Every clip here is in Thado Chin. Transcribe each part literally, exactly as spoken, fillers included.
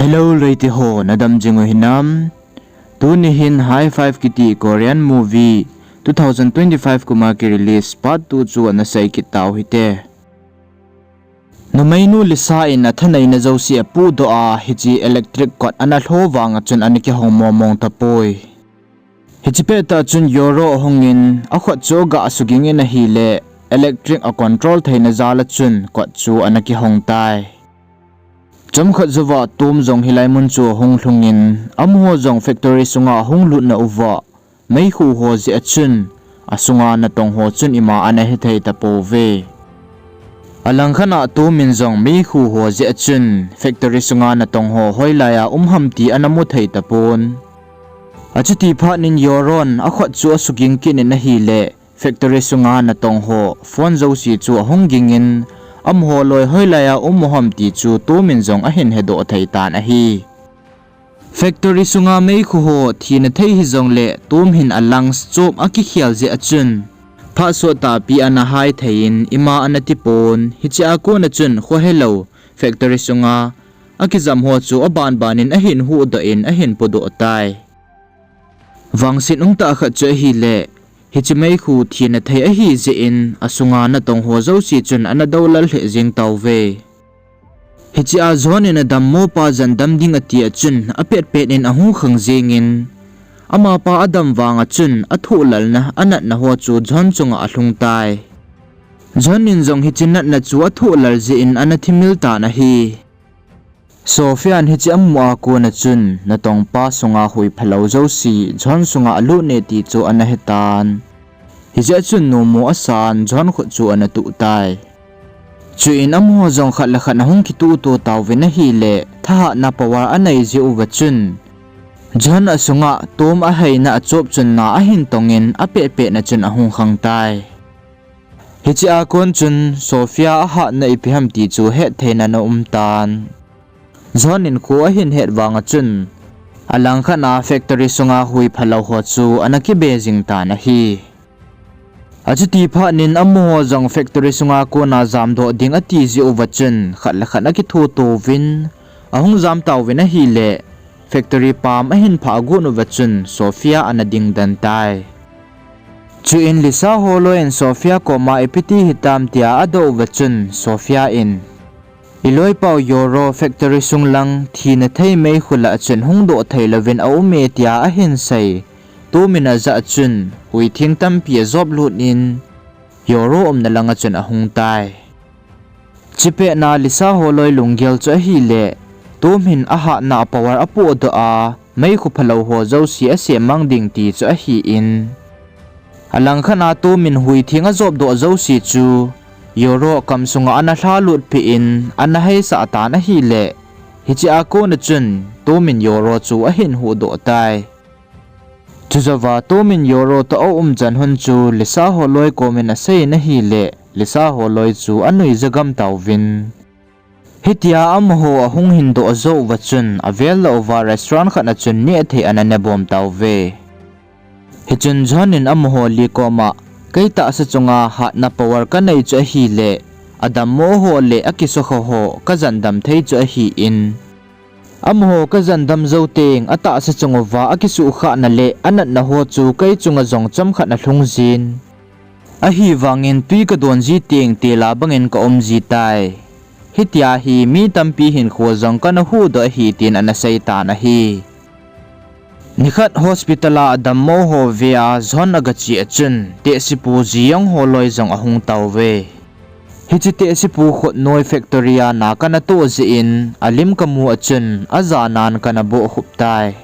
Hello, leite ho, nadam jing u hinam? Tuni hin High Five kiti Korean movie two thousand twenty-five kum a ki release part two chu ana sei kit tau hite. Numeinu Lisa in athaneina jouse apudoh a, hiche electric cord ana lho vang a chun ana kihong mong mong tapoi. Hiche pettah chun Yoro ahungin, akhut chu aga suging in ahile, electric a control theina jal a chun cord chu ana kihong tai. Chomkhat jouva Tom jong hilai mun chu ahung lhungin, amaho jong factory sunga ahung lutna uva, meikhu ho jeh a chun, asunga natong ho chun ima ana hethei tapouve. Alangkhat a Tom in jong meikhu ho jeh a chun, factory sunga natong ho hoilai a um ham ti ana mu thei tapon. Achuti phat in Yoron akhut chu asuging kit in ahile, factory sunga natong ho phone jouse chu ahung gingin, amaho loi hoilai a um u ham ti chu Tom in jong ahin hedoh thei tan ahi. Factory sunga meikhu ho thina thei hijongle Tom hin a lungs chop akikhel jeh a chun, phat sot tahpi ana hai thei in ima ana tipon, hiche a kon a chun khohelou factory sunga akijam ho chu abanban in ahin huhdoh in ahin podoh tai. Vangset umtah khat chu ahile, hiche meikhu thina thei ahi jeh in asunga natong ho jouse chun ana doulal lheh jeng tauve. Hiche a John in adammopa jandam ding ati a chun apetpet in ahung khang jengin, amapa adam vang a chun athohlalna, anatna ho chu John chunga alhung tai. John in jong hiche natna chu athohlal jeh in ana thimil tan ahi. Sophia in hiche amu a kon a chun, natongpa sunga hui phalou jouse John sunga alut e ti chu ana hetan. Hijeh chun nomo asan John khut chu ana tuh tai. Chuin amaho jong khat le khat ahung kituhto tauvin ahile, thahatna power anei jeh uva chun, John asunga Tom aheina achop chunna ahin tongin apetpet na chun ahung khang tai. Hiche a kon chun Sophia ahatna ipi ham ti chu hettheina ana um tan. John in kho ahin het vang a chun, alangkhat a factory sunga hui phalou ho chu ana kibe jing tan ahi. Achuti phat in amaho jong factory sunga kona jamdoh ding ati jeh uva chun, khat le khat akithuto uvin, ahung jam tauvin ahile, factory pam ahin phah got uva chun Sophia ana dingden tai. Chuin Lisa holoi in Sophia koma ipi ti hitam tia adoh uva chun Sophia in, iloipau Yoro factory sung lang thina thei meikhu lah a chun hungdoh theilouvin aume tia ahin sei. Tom in ajah a chun hui theng tampi ajop lut in, Yoro umna lang a chun ahung tai. Chupet na Lisa holoi lunggel chu ahile, Tom hin ahatna a power apohdoh a, meikhu phalou ho jouse asemmang ding ti chu ahin, alangkhat a Tom in hui theng ajopdoh jouse chu, Yoro kam sunga ana lhalut peh in, ana heisah tan ahile, hiche a kon a chun, Tom in Yoro chu ahin huhdoh tai. Chujouva Tom in Yoro toh aumchan hun chu Lisa holoi komin asei in ahile, Lisa holoi chu anuija gam tauvin. Hitia amaho ahung hindoh jou uva chun avel lou uva restaurant khat a chun nehthei ana nebom tauve. Hichun John in amaho li koma, kei tahsa chunga hatna power kanei chu ahile, adammo ho le akisukha ho kajandam thei chu ahin, amaho kajandam jou teng atahsa chung uva akisuhkhahna le anatna ho chu kei chunga jong chomkhat alhung jin. Ahivangin twi kadon ji teng tela bangin kaum ji tai. Hitia hi mi tampi hinkho jong kana huhdoh ahi tin ana sei tan ahi. Nikhat hospital a adammo ho ve a John agache a chun, tehsepu Ji Young holoi jong ahung tauve. Hiche tehsepu khut noi factory a na kana toh jeh in, alim kamu a chun, ajanan kana bohkhup tai.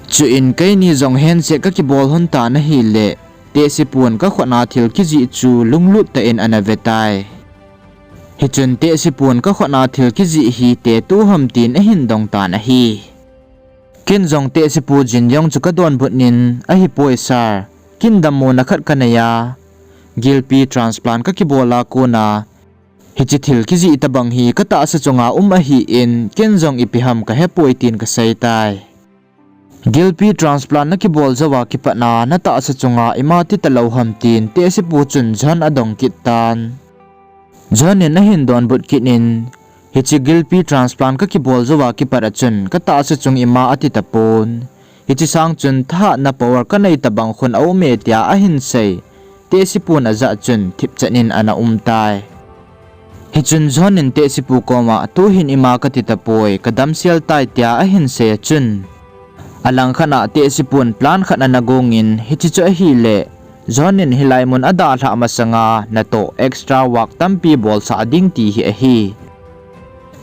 Chuin keini jong handshake kakibol lhon tan ahile, tehsepun kakhut a thil kijih chu lunglut tah in ana ve tai. Hichun tehsepun kakhut a thil kijih hi tattoo ham tin ahin dong tan ahi. Ken jong tehsepu Jin Young chu kadonbut in, ahipoi sir, ken dammona khat kanei a, gilpi transplant kakibol a kona, hiche thil kijih tobang hi katahsa chunga um ahin, ken jong ipi ham kahepoi tin kasei tai. Gilpi transplant nakibol jouva kipat a natahsa chunga ima ti talou ham tin tehsepu chun John adong kit tan. John in ahin donbut kit in, Hiche gilpi transplant kakibol jouva kipat a chun katahsa chung ima ati tapon. Hiche sang chun thahatna power kanei tabang khun aume tia ahin sei. Tehsipun ajah chun thipchet in ana um tai. Hichun John in Tehsipu koma tuhin ima kati tapoi, kadamsel tai tia ahin sei a chun, alangkhat a Tehsipun plan khat ana gongin, hiche chu ahile John in hilai mun adalhah masanga natoh extra work tampi bolsah ding ti hi ahi.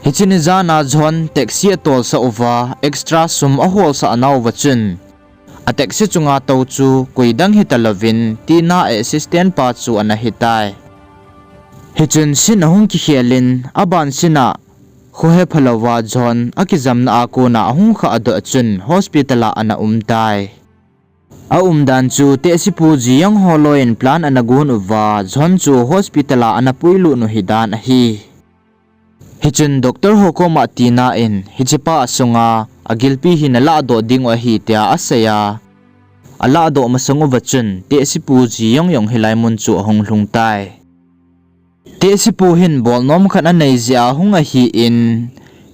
Hiche ni jana John taxi atolsah uva extra sum aholsah nauva chun, a taxi chunga tou chu koidang hitalouvin Tina assistant pa chu ana hitai. Hichun scene ahung kikhelin, aban scene a khohephalouva John akijamna a kona ahung khah adoh chun hospital a ana umtai. Aumdan chu Tehsipu Ji Young ho loiyin plan ana gon uva John chu hospital a ana puilut u hidan ahi. Hichun doctor ho koma Tina in hichepa asunga agilpi hi nalahdoh dingu ahi tia asei a, alahdoh masang uva chun Tehsipu Ji Young jong hilai mun chu ahung lhungtai. Tehsipu hin bolnom khat anei jeh a hung ahin,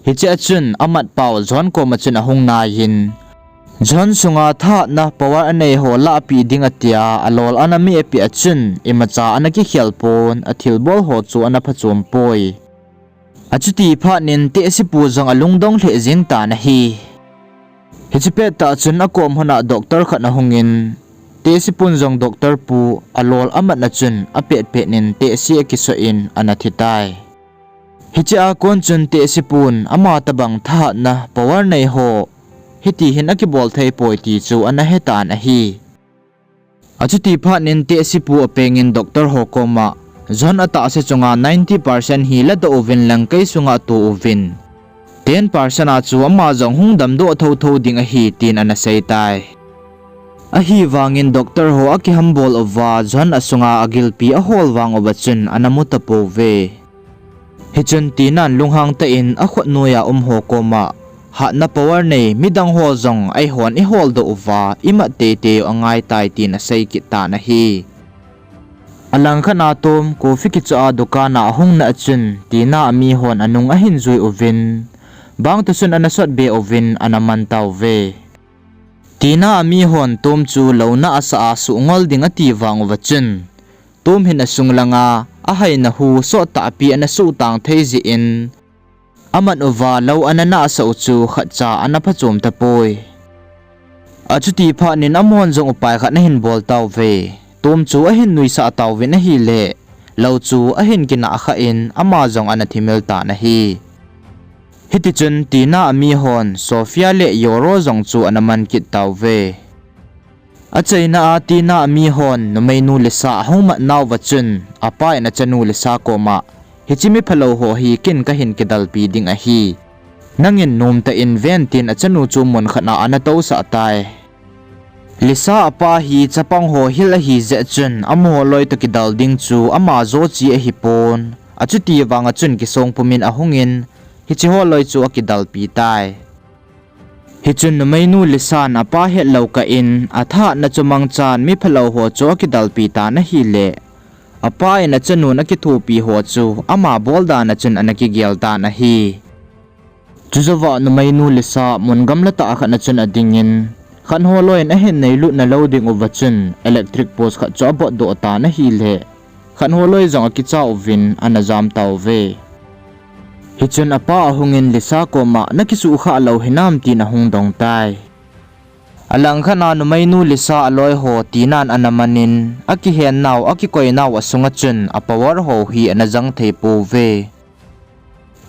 hiche a chun amatpau John koma chun ahung naiyin, John sunga thahatna power anei ho lahpeh ding atia alol ana mehpeh a chun imacha ana kikhel pon, athilbol ho chu ana phachom poi. Achuti phatnin Tehsipu jong alungdong lheh jeng tan ahi. Hiche pettah chun akom hon a doctor khat ahungin, Tehsipun jong doctor pu alol amatna chun apetpet in tehse akisoh in ana thitai. Hiche a kon chun Tehsipun ama tobang thahatna power nei ho hiti hin akibol theipoi ti chu ana hetan ahi. Achuti phatnin Tehsipu apengin doctor ho koma, John atahsa chunga ninety percent hi ladoh uvin lang kei sunga to uvin, ten percent a chu ama jong hung damdoh thouthou ding ahi tin ana seitai. Ahivangin doctor ho akihambol uva John asunga agilpi ahol vang uva chun ana mu tapouve. Hichun Tina'n lunghang tah in akhut noiya um ho koma, hatna power nei midang ho jong eihon iholdoh uva imat teitei u angaitai tin asei kit tan ahi. Alangkhat a Tom coffee kichoh a dukan a ahung na a chun Tina amihon anung ahin jui uvin, bangtosun ana sotbe uvin ana man tauve. Tina amihon Tom chu louna asah a suhngol ding ati vang uva chun, Tom hin asung langa ahaina hu sottahpi ana suhtang thei jeh in, amat uva lou ana nahsah u chu khatcha ana phachom tapoi. Achuti phatnin amahon jong upai khat ana hin bol tauve. Tom chu ahin nuisah tauvin ahile, lou chu ahin kinah khah in ama jong ana thimil tan ahi. Hitichun Tina amihon Sophia le Yoro jong chu ana man kit tauve. Achaina a Tina amihon numeinu Lisa ahung mat nauva chun, apa in achanu Lisa koma, hiche miphalou ho hi ken kahin kidalpi ding ahi. Nangin nomtah in ven tin achanu chu mun khat a ana tousah tai. Lisa apa hi chapang ho hil ahi jeh chun amaho loi toh kidal ding chu ama joche ahipon. Achuti vanga chun kisong pumin ahungin hiche ho loi chu akidalpi tai. Hichun numeinu Lisa'n apa hetlou kah in athahatna chu mangchan miphalou ho chu akidalpi tan ahile, apa in achanun akithopi ho chu ama bol dan a chun ana kigel tan ahi. Chujouva numeinu Lisa mun gamla tah khat a chun adingin, khat ho loi in ahin neilutna lou ding uva chun electric post khat chu abotdoh tan ahile, khat ho loi jong akicha uvin ana jam tauve. Hichun apa ahungin Lisa koma nakisuhkhah lou hinam tin ahung dong tai. Alangkhat a numeinu Lisa aloi ho Tina'n ana manin, akihennau, akikoinau asunga chun a power ho hi ana jang thei pouve.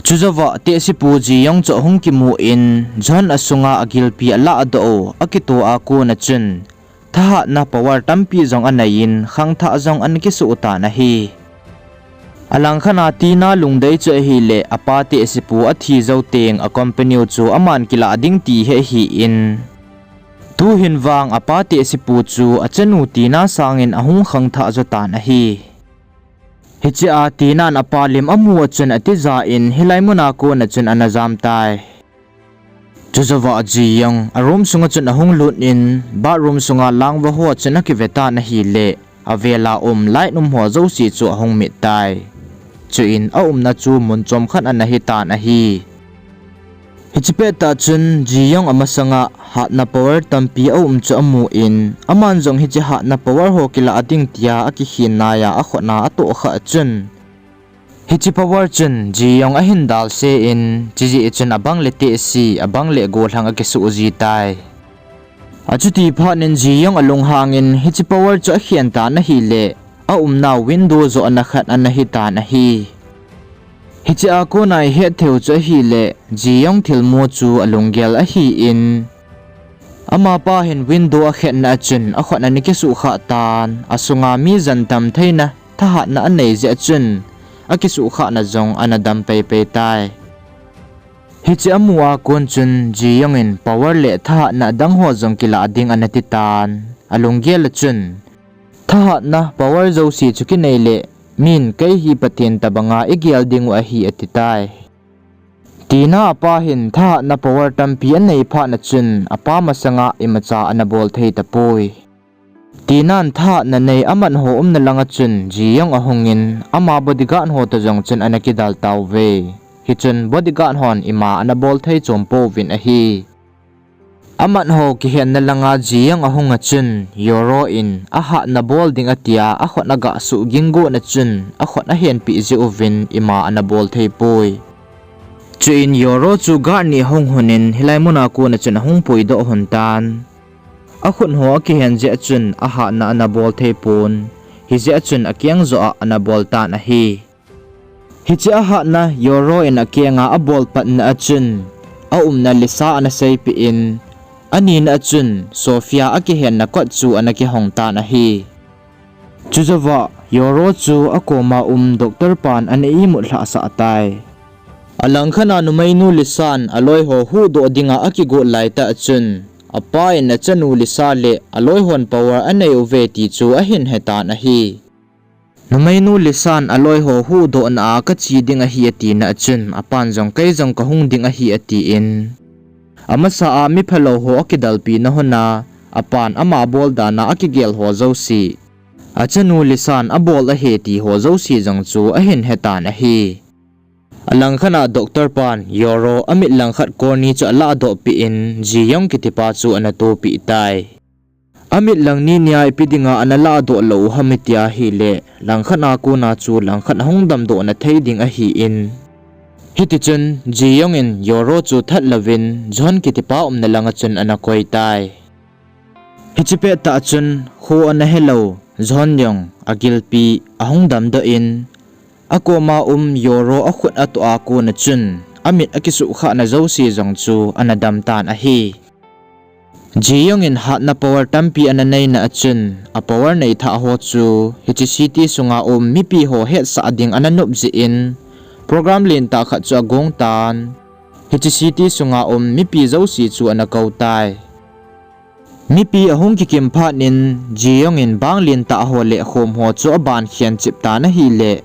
Chujouva tehsepu Ji Young chu ahung kimu in, John asunga agilpi alahdoh u akitoh a kona chun, thahatna power tampi jong aneiyin, khangthah jong ana kisuh tan ahi. Alangkhat a Tina lungdei chu ahile, apa tehsepu athi jou teng a company u chu aman kilah ding ti hi ahin, tuhin vang apa tehsepu chu achanu Tina sangin ahung khangthah jo tan ahi. Hichea Tina'n apa lim amu a chun atija in, hilai muna kona chun ana jam tai. Chujouva Ji Young a room sunga chun ahung lut in, bathroom sunga langva ho chun akive tan ahile, avela um light um ho jouse chu ahung mit tai. Chuin aumna chu mun chomkhat ana hitan ahi. Hiche pettah chun Ji Young amasanga hatna power tampi aum chu amun, aman jong hiche hatna power ho kilah ding tia akikhin naiya akhutna atohkhah chun, hiche power chun Ji Young ahin dalsen, chujeh chun abang le tehse, abang le gollhang akisuh jitai. Achuti phatnin Ji Young alunghangin hiche power chu akhen tan ahile, aumna window joh ana khat ana hitan ahi. Hichea kona ihet theiu chu ahile, Ji Young thilmu chu alunggel ahin, amapa hin window akhetna a chun akhut ana kisuhkhah tan, asunga mi jan dam theina thahatna anei jeh a chun, akisuhkhahna jong ana dam peipei tai. Hiche amu a kon chun Ji Young in power le thahatna adang ho jong kilah ding ana titan, alunggel a chun, thahatna power jouse chu kinei le, min kei hi Pathen tobanga igel dingu ahi atitai. Tina apa hin thahatna power tampi anei phatna chun apa masanga imacha ana bol thei tapoi. Tinan thahatna nei amat ho umna langa chun Ji Young ahungin ama bodyguard ho toh jong chun ana kidal tauve. Hichun bodyguard hon ima ana bol thei chom pouvin ahi. Amat ho kihenna langa Ji Young ahunga chun, Yoro in ahatna bol ding atia akhut agasuh ging gotna chun akhut ahenpeh jeh uvin ima ana bol thei poi. Chuin Yoro chu guard ni ahung hunin hilai muna kona chun ahung puidoh lhon tan. Akhut ho akihen jeh a chun ahatna ana bol thei pon, hijeh a chun akeng joh a ana bol tan ahi. Hiche ahatna Yoro in akenga abol patna a chun, aumna Lisa ana seipeh in, anina a chun Sophia akihenna kot chu ana kihong tan ahi. Chujouva Yoro chu akoma um doctor pan ana imut lhahsah tai. Alangkhat a numeinu Lisan aloiho huhdoh dinga akigot laitah a chun, apa in achanu Lisa le aloihon power anei uve ti chu ahin hetan ahi. Numeinu Lisan aloiho huhdohna a kache ding ahi atina a chun, apan jong kei jong kahung ding ahi atin, amasa a miphalou ho akidalpina lhona, apan ama bol dana akigel ho jouse, achanu Lisan abol ahi ti ho jouse jong chu ahin hetan ahi. Alangkhat a doctor pan Yoro amit langkhat kor ni chu alahdoh peh in Ji Young kitipa chu ana topeh tai. Amit lang ni nia ipi dinga ana lahdoh lou u ham itia ahile, langkhat a kona chu langkhat ahung damdoh na thei ding ahin, hitichun Ji Young in Yoro chu that louvin John kitipa umna langa chun ana koi tai. Hiche pettah chun kho ana helou John jong agilpi ahung damdoh in, akoma um Yoro akhut atoh a kona chun amit akisuhkhahna jouse jong chu ana damtan ahi. Ji Young in hatna power tampi ana neina a chun, a power neithah ho chu hiche city sunga um mipi ho hetsah ding ana nop jeh in, program lentah khat chu agong tan. Hiche city sunga um mipi jouse chu ana kou tai. Mipi ahung kikim phatnin, Ji Young in bang lentah ho le khom ho chu aban khen chip tan ahile,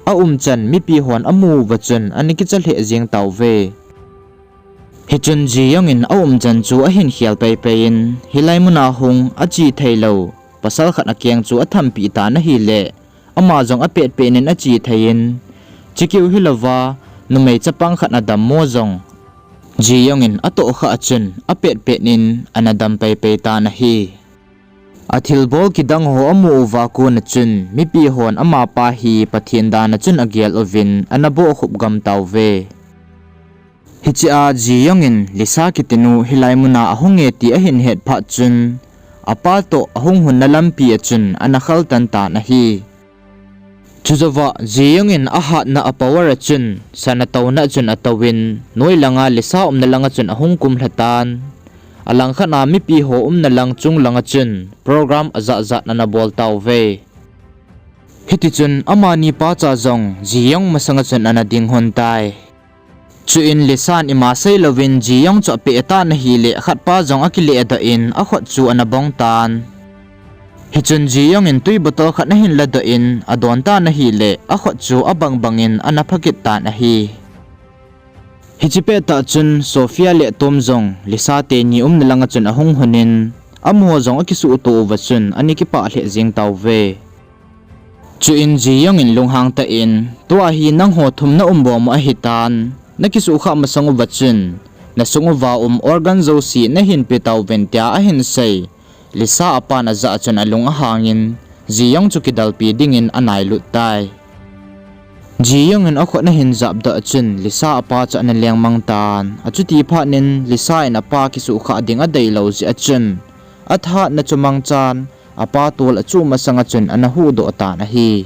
aumchan mipi hon amu uva chun ana kicha lheh jeng tauve. Hichun Ji Young in aumchan chu ahin khel peipei in, hilai muna hung ache theilou pasal khat akeng chu athampeh tan ahile, ama jong apetpet in ache thei in, chukeu hilouva, numei chapang khat adammo jong Ji Young in atohkhah a chun apetpet in ana dam peipei tan ahi. Athilbol kidang ho amu uva kona chun mipi hon amapa hi Pathen dana chun agel uvin ana bohkhup gam tauve. Hichea Ji Young in Lisa kitinu hilai muna ahunge ti ahin het phat chun, apa toh ahung lhunna lampi a chun ana khaltan tan ahi. Chujouva Ji Young in ahatna a power a chun, sana touna chun atouvin, noi langa Lisa umna langa chun ahung kumlha tan. Alangkhat a mipi ho umna lang chung langa chun program ajatjat ana bol tauve. Hitichun amani pacha jong Ji Young masanga chun ana ding lhon tai. Chuin Lisan ima seilouvin Ji Young chu apeh tan ahile, khatpa jong akilehdoh in akhut chu ana bong tan. Hichun Ji Young in twi bottle khat ahin ladoh in adon tan ahile, akhut chu abang bangin ana phakit tan ahi. Hiche pettah chun Sophia le Tom jong Lisa teni umna langa chun ahung lhonin, amaho jong akisuhto uva chun ana kipah lheh jeng tauve. Chuin Ji Young in lunghang tah in, tua hi nangho thum na um bom u ahitan, nakisuhkhah masang uva chun, nasung uva um organ jouse nahin pe tauvin tia ahin sei. Lisa apan ajah a chun alung ahangin, Ji Young chu kidalpi dingin anailut tai. Ji Young in akhut ahin japdoh a chun, Lisa apa chu ana lengmang tan. Achuti phatnin, Lisa in apa kisuhkhah ding adeilou jeh a chun, athatna chu mangchan, apa tol achuh masang a chun ana huhdoh tan ahi.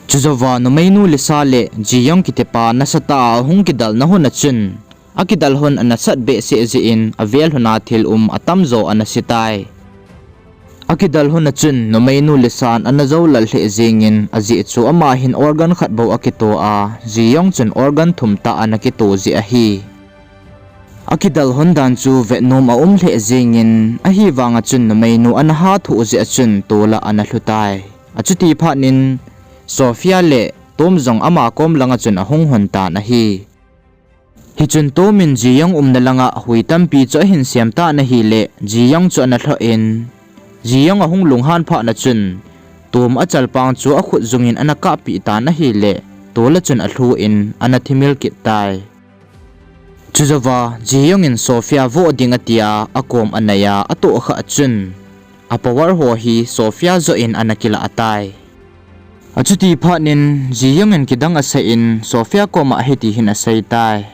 Chujouva numeinu Lisa le Ji Young kitipa nasatah a ahung kidalna hun a chun, akidal hun anasat behseh jeh in avel lhuna thil um atamjo anase tai. Akidal hun a chun numeinu Lisan ana joulal lheh jengin ajeh chu ama hin organ khat bou akito a, Ji Young chun organ thum tah ana kito jeh ahi. Akidal hun dan chu vetnom aum lheh jengin, ahivanga chun numeinu ana hathoh jeh a chun tola ana lhu tai. Achuti phatnin, Sophia le Tom jong ama kom langa chun ahung hon tan ahi. Hichun Tom in Ji Young umna langa hui tampi chu ahin sem tan ahile, Ji Young chu ana lhoh in, Ji Young ahung lunghan phatna chun, Tom achalpang chu akhut jungin ana kahpeh tan ahile, tola chun alhu in ana thimil kit tai. Chujouva, Ji Young in Sophia voh ding atia, akom anai a, atohkhah chun, a power ho hi Sophia joh in ana kilah tai. Achuti phatnin, Ji Young in kidang asah in, Sophia koma hiti hin asei tai.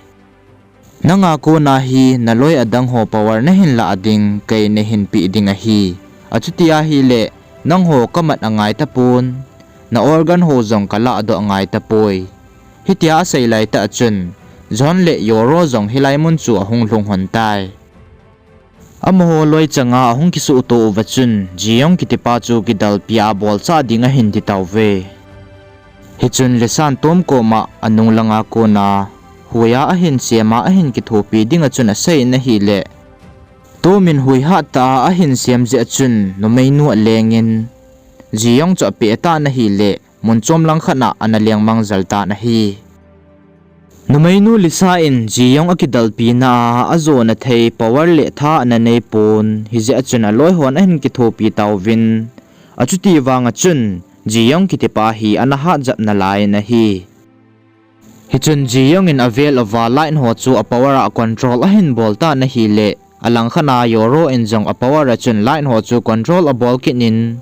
Nanga kona hi naloi adang ho power nahin lah ding, kei nahin peh ding ahi. Achuti ahile, nangho kamat angai tapon, na organ ho jong kalahdoh angai tapoi. Hitia asei laitah a chun, John le Yoro jong hilai mun chu ahung lhung hon tai. Amaho loi changa ahung kisuhto uva chun, Ji Young kitipa chu kidalpi a abolchah ding ahin ti tauve. Hichun Lisan Tom koma anung langa kona, huiya ahin sema ahin kithopi dinga chun asei in ahile, Tom in hui hattah a ahin sem jeh a chun numeinu alengin, Ji Young chu apeh tan ahile, mun chom lang khat a ana lengmang jel tan ahi. Numeinu Lisa in Ji Young akidalpina a ajona thei power le tha ana neipon, hijeh a chun aloihon ahin kithopi tauvin, achuti vanga chun Ji Young kitipa hi ana hatjep nalai in ahi. Hichun Ji Young in avel uva light ho chu a power a control ahin bol tan ahile, alangkhat a Yoro in jong a power a chun light ho chu control abol kit in,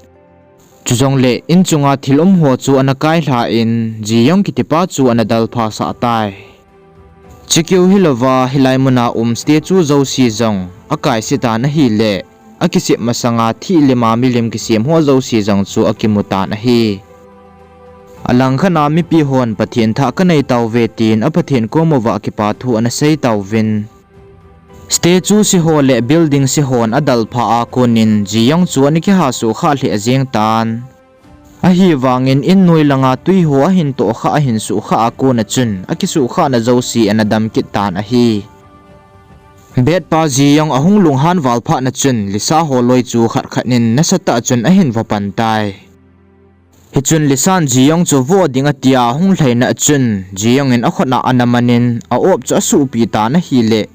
chujongle inchunga thil um ho chu ana kailha in, Ji Young kitipa chu ana dalphasah tai. Chukeu hilouva hilai muna um statue jouse jong akaisetan ahile, akisep masanga thih lima milim kisem ho jouse jong chu akimu tan ahi. Alangkhat a mipi hon Pathen thah kanei tauve tin a Pathen kom uva kipa thu ana sei tauvin, statue se ho le building se hon adalpha a konin Ji Young chu ana kihasuhkhah lheh jeng tan. Ahivangin in noi langa twi ho ahin tohkhah ahin suhkhah a kona chun akisuhkhahna jouse ana dam kit tan ahi. Betpa Ji Young ahung lunghan val phatna chun Lisa ho loi chu khat khat in nasatah a chun ahin vapan tai. Hichun Lisan Ji Young chu voh ding atia ahung lhaina a chun Ji Young in akhut a ana manin a-op chu asuhpi tan ahile,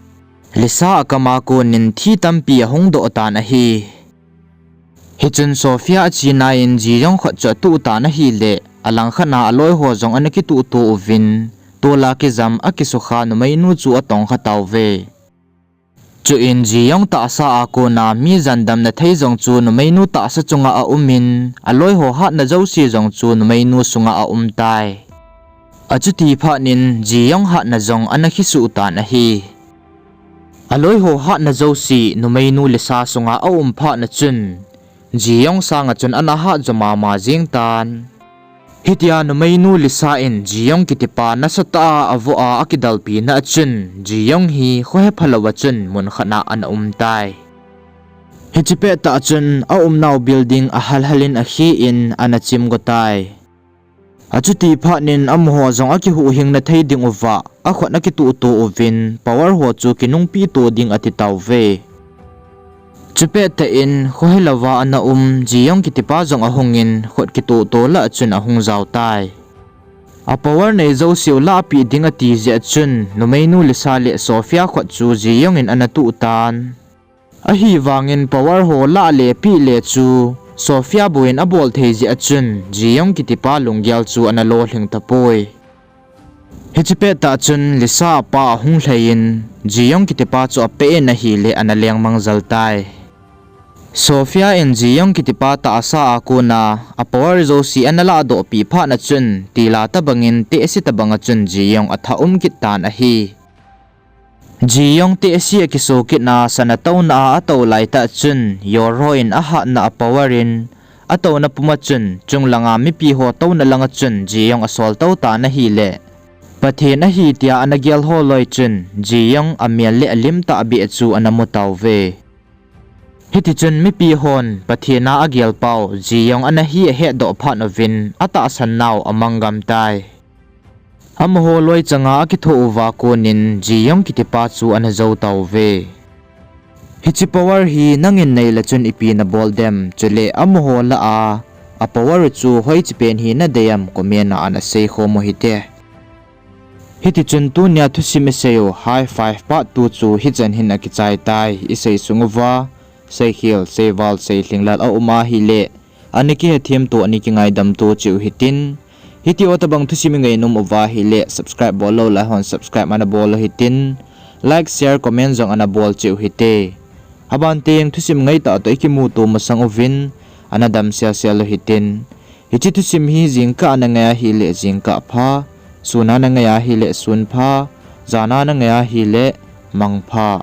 Lisa akam a konin thi tampi ahung doh tan ahi. Hichun Sophia achena in Ji Young khut chu atuh tan ahile, alangkhat a aloi ho jong ana kituhto uvin, tola kijam akisukha numeinu chu atongkha tauve. Chuin Ji Young tahsa a kona mi jandamna thei jong chu numeinu tahsa chunga aumin, aloi ho hatna jouse jong chu numeinu sunga aum tai. Achuti phatnin Ji Young hatna jong ana kisuh tan ahi. Aloi ho hatna jouse numeinu Lisa sunga aum phatna chun, Ji Young sanga chun ana hat jo mama jeng tan. Hitia numeinu Lisa in Ji Young kitipa nasatah a avoh a akidalpina a chun, Ji Young hi khohe phalouva chun mun khat a ana um tai. Hiche pettah chun aumnau building ahal hal in akhe in ana chim go tai. Achuti phatnin amaho jong akihuhhingna thei dinguva akhut akituhto uvin power ho chu kinungpeh to ding ati tauve. Chupettah in khohe louva ana um Ji Young kitipa jong ahungin khut kituhto lah a chun ahung jao tai. A power nei jouseu lahpeh ding ati jeh a chun numeinu Lisa le Sophia khut chu Ji Young in ana tuh tan. Ahivangin power ho lah le peh le chu Sophia buin abol thei jeh a chun Jiyong kitipa lunggel chu ana lolhing tapoi. Hiche pettah chun Lisa apa ahung lhaiyin, Jiyong kitipa chu apeh in ahile ana lengmang jel tai. Sophia in Jiyong kitipa tahsa a kona a power jouse ana lahdoh peh phat na chun, tila tobangin tehse tobang a chun Jiyong athah um kit tan ahi. Jiyong tehse akiso kit na, sana touna a atou laitah chun, Yoro in ahatna a power in atouna puma chun, chunglanga mipi ho touna langa chun Jiyong asol tou tan ahile, Pathen ahi tia ana gel ho loi chun, Jiyong amel le alim tahbeh chu ana mu tauve. Hitichun mipi hon Pathen a agel pau Jiyong ana hi ahetdoh phat uvin, atahsan nau amang gam tai. Amaho loi changa akithoh uva konin Jiyong kitipa chu ana jou tauve. Hiche power hi nangin neile chun ipi nabol dem, chule amaho lah a, a power chu hoiche pen hi nadei em, comment a ana seikhom u hite. Hitichun tunia thusim isei u High Five Part two chu hichan hin akichai tai, isei sung uva seikhel, seival, seilhinglel aum ahile, ana kihethem to, ana kingaidam to cheh u hitin. Hiti ho tobang thusim ingainom uva ahile, subscribe bol lou lai hon subscribe ana bol u hitin, like, share, comment jong ana bol cheh u hite. Aban teng thusim ngaitah toh ikimuto masang uvin, ana damselsel u hitin. Hiche thusim hi jingkah a nangai ahile jingkah pha, sun a nangai ahile sun pha, jan a nangai ahile mang pha.